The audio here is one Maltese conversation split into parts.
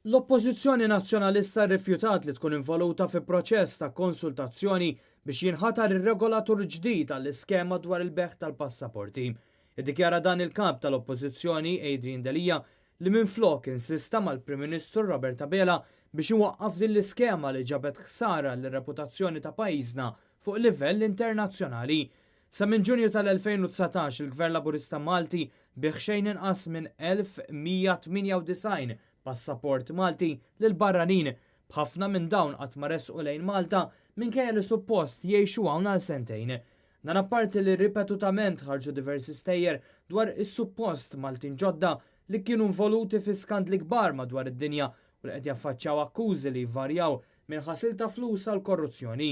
L-Oppożizzjoni Nazzjonalista rrifjutat li tkun involuta fi proċess ta' konsultazzjoni biex jinħatar ir-regolatur ġdid għall-iskema dwar il-bejgħ tal-passaporti. Iddikjara dan il-Kap tal-Oppożizzjoni Adrian Delia li minflok insista mal-Prim Ministru Robert Abela biex iwaqqaf din l-iskema li ġabet ħsara lir-reputazzjoni ta' pajjiżna fuq livell internazzjonali. Sa minn Ġunju tal-2019 il-Gvern Laburista Malti biegħ xejn inqas minn 1,198 passaport Malti lil barranin, b'ħafna minn dawn qatt ma resqu lejn Malta minkejja li suppost jgħixu hawn għal sentejn. Dan apparti li ripetutament ħarġu diversi stejjer dwar is-suppost Maltin ġodda li kienu involuti fi skandli kbar madwar id-dinja u li qed jaffaċċjaw akkużi li jvarjaw minn ħasil ta' flus għal korruzzjoni.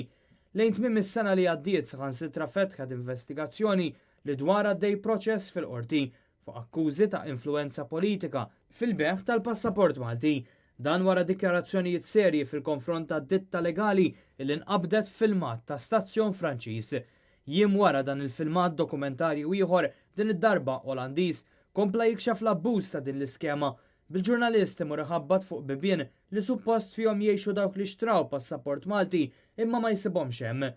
Lejn tmiem is-sena li għaddiet saħansitra fetħet investigazzjoni li dwarha għaddej proċess fil-Qorti fuq akkużi ta' influwenza politika fil-bejgħ tal-passaport Malti. Dan wara dikjarazzjonijiet serji fil-konfront ta' ditta legali li nqabdet f'filmat ta' stazzjon Franċiż. Jiem wara dan il-filmat dokumentarju ieħor, din id-darba Olandiż, kompla jikxef l-abbuż ta' din l-iskema Bil-ġurnalist imur iħabbat fuq bibien li suppost fihom jgħixu dawk li xtraw passaport Malti imma ma jsibhomx hemm.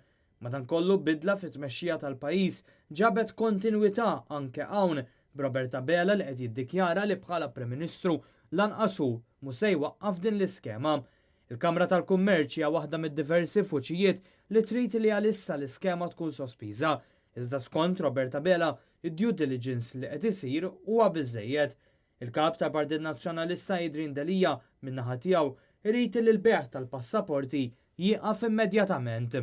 Madankollu bidla fit-tmexxija tal-pajjiż ġabet kontinwità anke hawn b'Robert Abela li qed jiddikjara li bħala Prim Ministru lanqas hu mhu se jwaqqaf din l-iskema. Il-Kamra tal-Kummerċ hija waħda mid-diversi vuċijiet li trid li għalissa l-iskema tkun sospiża. Iżda skont Robert Abela, id-due diligence li qed isir huwa biżżejjed. Il-Kap tal-Partit Nazzjonalista Adrian Delia, min-naħa tiegħu, irid li l-bejgħ tal-passaporti jieqaf immedjatament.